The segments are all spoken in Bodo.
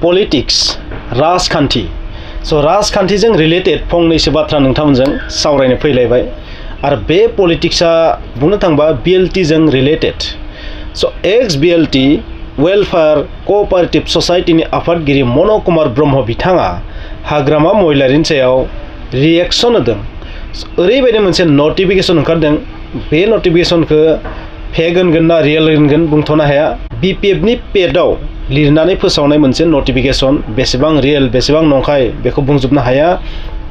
पलिटिक्स राजखान्थि राजखान्थिजों रिलेटेड फंनैसो बाथ्रा नोंथांमोनजों सावरायनो फैलायबाय आरो बे पलिटिक्सआ बुंनो थांबा बिएलटिजों रिलेटेड एक्स बिएलटि वेलफेयार कोअपारेटिव ससाइटिनि आफादगिरि मन' कुमार ब्रह्म बिथाङा हाग्रामा महिलारिनि सायाव रिएक्सन होदों। ओरैबायदि मोनसे नटिफिकेसन ओंखारदों, बे नटिफिकेसनखौ फेक होनगोन ना रियेल होनगोन बुंथ'नो हाया। बिपिएफनि पेजआव लिरनानै फोसावनाय मोनसे नटिफिकेसन, बेसेबां रियेल बेसेबां नंखाय बेखौ बुंजोबनो हाया।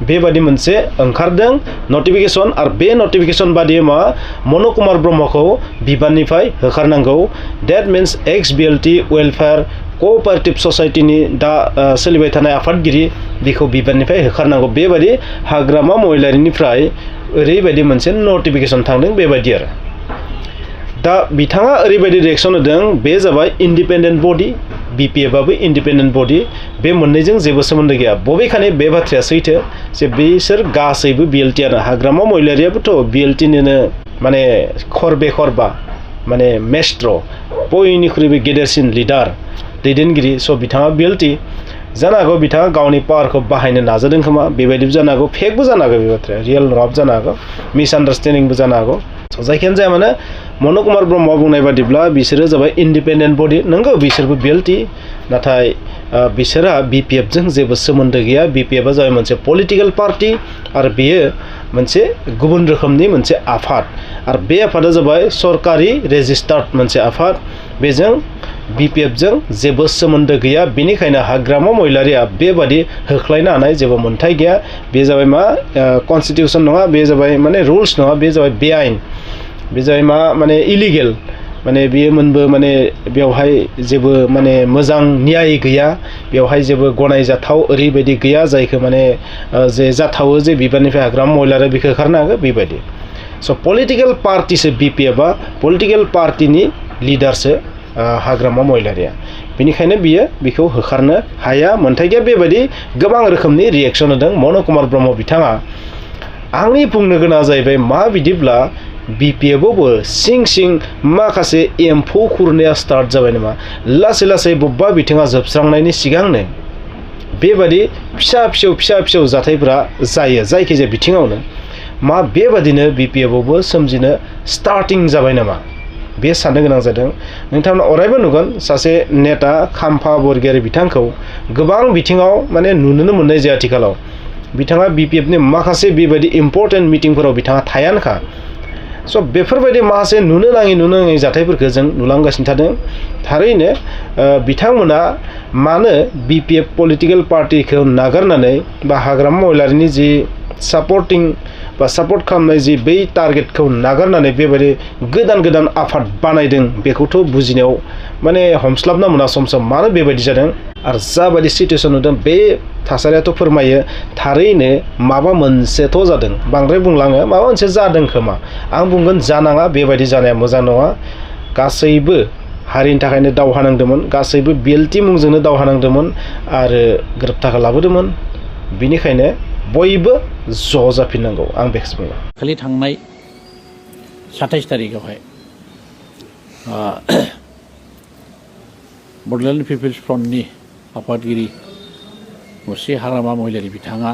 बेबादि मोनसे ओंखारदों नटिफिकेसन आरो बे नटिफिकेसन बादियै मा मन' कुमार ब्रह्मखौ बिबाननिफ्राय होखारनांगौ। डेट मिन्स एक्स बिएलटि वेलफेयार कोअपारेटिव ससाइटिनि दा सोलिबाय थानाय आफादगिरि बेखौ बिबाननिफ्राय होखारनांगौ। बेबायदि हाग्रामा महिलारिनिफ्राय ओरैबायदि मोनसे नटिफिकेसन थांदों बेबायदि आरो। दा बिथाङा ओरैबायदि रिएक्सन होदों, बे जाबाय इन्डिपेन्डेन्ट बडि, बिपिएफआबो इन्डिपेन्डेन्ट बडि, बे मोननैजों जेबो सोमोन्दो गैया। बबेखानि बे बाथ्राया सैथो जे बिसोर गासैबो बिएलटिआनो, हाग्रामा महिलारियाबोथ' बिएलटिनिनो माने खरबे खरबा माने मेस्ट्र, बयनिख्रुइबो गेदेरसिन लिडार दैदेनगिरि। बिथाङा बिएलटि जानो हागौ बिथाङा गावनि पावारखौ बाहायनो नाजादों खोमा, बेबायदिबो जानो हागौ, फेकबो जानो हागौ, बे बाथ्राया रियेल नङाबो जानो हागौ, मिसआन्डारस्टेन्डिंबो जानो हागौ। जायखियानो जाया मानो मन' कुमार ब्रह्मआ बुंनाय बादिब्ला बिसोरो जाबाय इन्डिपेन्डेन्ट बडि। नंगौ बिसोरबो बिएलटि, नाथाय बिसोरहा बिपिएफजों जेबो सोमोन्दो गैया। बिपिएफआ जाबाय मोनसे पलिटिकेल पार्टि आरो बेयो मोनसे गुबुन रोखोमनि मोनसे आफाद आरो बे आफादा जाबाय सरकारि रेजिस्टार्ड मोनसे आफाद, बेजों बिपिएफजों जेबो सोमोन्दो गैया। बेनिखायनो हाग्रामा महिलारिया बेबादि होख्लायनो हानाय जेबो मोन्थाय गैया। बे जाबाय मा कनस्टिटिउसन नङा, बे जाबाय माने रुल्स नङा, बे जाबाय बेआइन, बे जाबाय मा माने इलिगेल, माने बेयो मोनबो माने बेवहाय जेबो माने मोजां न्याय गैया, बेवहाय जेबो गनायजाथाव ओरैबायदि गैया जायखौ माने जे जाथावो जे बिबाननिफ्राय हाग्रामा महिलारिया बेखौ होखारनो हागौ बेबायदि। पलिटिकेल पार्टिसो बिपिएफआ, पलिटिकेल पार्टिनि लिडारसो हाग्रामा महिलारिया, बेनिखायनो बियो बेखौ होखारनो हाया, मोन्थाय गैया। बेबायदि गोबां रोखोमनि रिएक्सन होदों मन' कुमार ब्रह्म बिथाङा। आंनि बुंनो गोनाङा जाहैबाय मा बिदिब्ला बिपिएफआवबो सिं सिं माखासे एम्फौ खुरनाया स्टार्ट जाबाय नामा, लासै लासै बबेबा बिथिङा जोबस्रांनायनि सिगांनो बेबादि फिसा फिसौ जाथायफोरा जायो जायखिजाया बिथिङावनो। मा बेबादिनो बिपिएफआवबो सोमजिनो स्टार्टिं जाबाय नामा, बे साननो गोनां जादों। नोंथांमोना अरायबो नुगोन सासे नेता खाम्फा बरगयारी बिथांखौ गोबां बिथिङाव माने नुनोनो मोननाय जाया आथिखालाव। बिथाङा बिपिएफनि माखासे बेबायदि इम्पर्टेन्ट मिटिंफोराव बिथाङा थायानोखा। बेफोरबायदि माखासे नुनो नाङि जाथायफोरखौ जों नुलांगासिनो थादों। थारैनो बिथांमोना मानो बिपिएफ पलिटिकेल पार्टिखौ नागारनानै बा हाग्रामा महिलारिनि जि सापर्टिं बा सापर्ट खालामनाय जि बै टारगेटखौ नागारनानै बेबायदि गोदान आफाद बानायदों बेखौथ' बुजिनायाव माने हमस्लाबना मोना सम सम मानो बेबायदि जादों। आरो जाबायदि सिटुएसन नुदों बे थासारियाथ' फोरमायो थारैनो माबा मोनसेथ' जादों। बांद्राय बुंलाङो माबा मोनसे जादों खोमा, आं बुंगोन जानाङा, बेबायदि जानाया मोजां नङा। गासैबो हारिनि थाखायनो दावहा नांदोंमोन, गासैबो बिएलटि मुंजोंनो दावहा नांदोंमोन आरो गोरोबथाखौ लाबोदोंमोन। बेनिखायनो बयबो ज' जाफिननांगौ, आं बेखौसो बुङो। खालि थांनाय 27 तारिखआवहाय बड'लेण्ड पिपल्स फ्रन्टनि आफादगिरि मुस्रि हाग्रामा महिलारि बिथाङा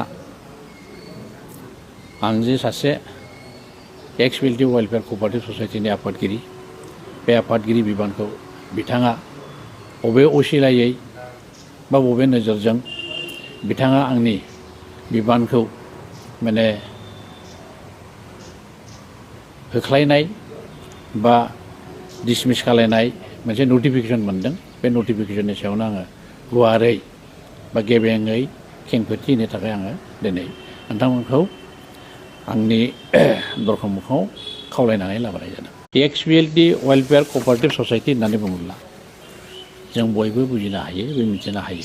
आं जे सासे एक्स बिएलटि वेलफेयार कोअपारेटिव ससाइटिनि आफादगिरि, बे आफादगिरि बिबानखौ बिथाङा बबे असिलायै बा बबे नोजोरजों बिथाङा आंनि बिबानखौ माने होख्लायनाय बा डिसमिस खालायनाय मोनसे नटिफिकेसन मोनदों। बे नटिफिकेसननि सायावनो आङो गुवारै बा गेबेङै खेंफोरथि होनो थाखाय आङो दिनै नोंथांमोनखौ आंनि दरखं मोखाङाव खावलायनानै लाबोनाय जादों। एक्स बिएलटि वेलफेयार कोअपारेटिव ससाइटि होननानै बुङोब्ला जों बयबो बुजिनो हायो, बे मिथिनो हायो।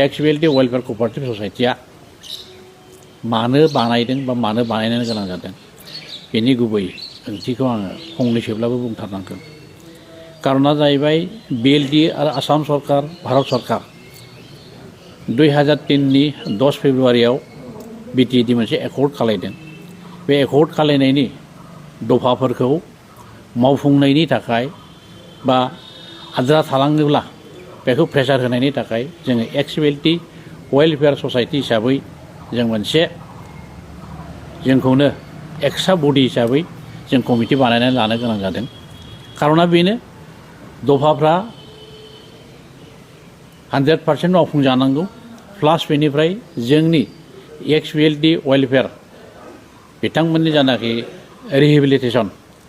एक्स बिएलटि वेलफेयार कोअपारेटिव ससाइटिया मानो बानायदों बा मानो बानायनो गोनां जादों बेनि गुबै ओंथिखौ आङो फंनैसोब्लाबो बुंथारनांगोन। कारना जाहैबाय बिएलटि आरो आसाम सरकार, भारत सरकार 2003नि 10 फेब्रुवारियाव बिटिएडि मोनसे एकर्ड खालायदों। बे एकर्ड खालायनायनि दफाफोरखौ मावफुंनायनि थाखाय बा आद्रा थालाङोब्ला बेखौ प्रेसार होनायनि थाखाय जोङो एक्सबिएलटि वेलफेयार ससाइटि हिसाबै जों मोनसे जोंखौनो एक्सट्रा बडि हिसाबै जों कमिटि बानायनानै लानो गोनां जादों। खार'ना बेनो दफाफ्रा 100% मावफुंजानांगौ प्लास बेनिफ्राय जोंनि एक्सबिएलटि वेलफेयार बिथांमोननि जानाखि रिहेबिलिटेसन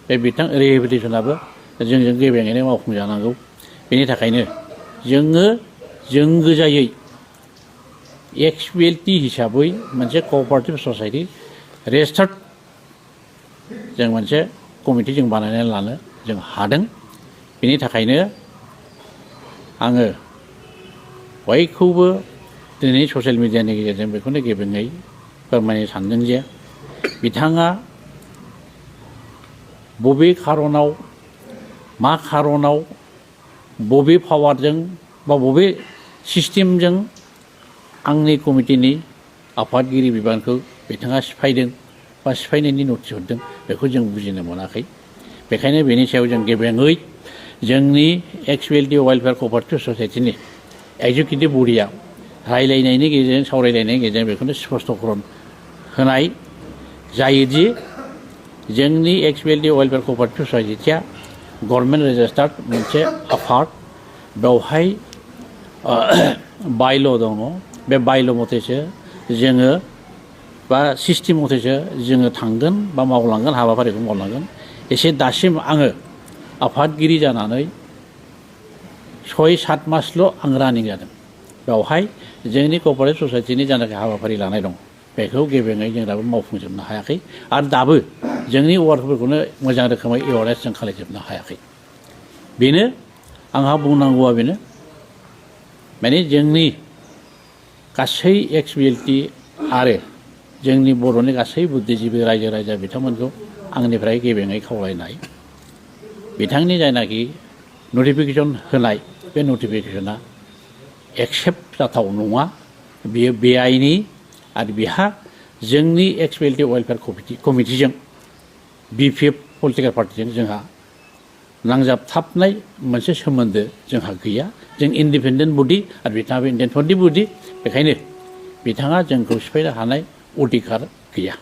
बे रिहेबिलिटेसनाबो जोंजों गेबेङैनो मावफुंजानांगौ। बेनि थाखायनो जों गोजायै एक्सबिएलटि हिसाबै मोनसे कअपारेटिभ ससाइटि रेजिस्टार्ड जों मोनसे कमिटि जों बानायनानै लानो जों हादों। बेनि थाखायनो आङो बयखौबो दिनै ससियेल मिडियानि गेजेरजों बेखौनो गेबेङै फोरमायनो सानदों जे बिथाङा बबे खार'नाव मा खार'नाव बबे पावारजों बा बबे सिस्टेमजों आंनि कमिटिनि आफादगिरि बिबानखौ बिथाङा सिफायदों बा सिफायनायनि नटिस हरदों बेखौ जों बुजिनो मोनाखै। बेखायनो बेनि सायाव जों गेबेङै जोंनि एक्सबिएलटि वेलफेयार कअपारेटिभ ससाइटिनि एक्जिकिउटिभ बडिया रायलायनायनि गेजेरजों सावरायलायनायनि गेजेरजों बेखौनो स्पष्ट'करन होनाय जायोदि जोंनि एक्सबिएलटि वेलफेयार कअपारेटिभ ससाइटिया गभर्नमेन्ट रेजिस्टार्ड मोनसे आफाद बेवहाय बायल' दङ। बे बायल' मथेसो जोङो बा सिस्टेम मथेसो जोङो थांगोन बा मावलांगोन हाबाफारिखौ मावलांगोन। एसे दासिम आङो आफादगिरि जानानै 6-7 मासल' आं रानिं जादों। बेवहाय जोंनि कअपारेटिभ ससाइटिनि जानाखि हाबाफारि लानाय दं बेखौ गेबेङै जों दाबो मावफुंजोबनो हायाखै आरो दाबो जोंनि वार्कफोरखौनो मोजां रोखोमै एवारनेस जों खालामजोबनो हायाखै। बेनो आंहा बुंनांगौआ बेनो माने जोंनि गासै एक्सबिएलटि आरो जोंनि बर'नि गासै बुद्धिजिबि रायजो राजा बिथांमोनखौ आंनिफ्राय गेबेङै खावलायनाय बिथांनि जायनाखि नटिफिकेसन होनाय बे नटिफिकेसना एक्सेप्ट जाथाव नङा। बियो बेआइनि आरो बिहा जोंनि एक्सबिएलटि वेलफेयार कमिटिजों बिपिएफ पलिटिकेल पार्टिजों जोंहा नांजाबथाबनाय मोनसे सोमोन्दो जोंहा गैया। जों इन्डिपेन्डेन्ट बडि आरो बिथाङाबो इन्डिपेन्डेन्ट बडि। बेखायनो बिथाङा जोंखौ सिफायनो हानाय अधिकार गैया।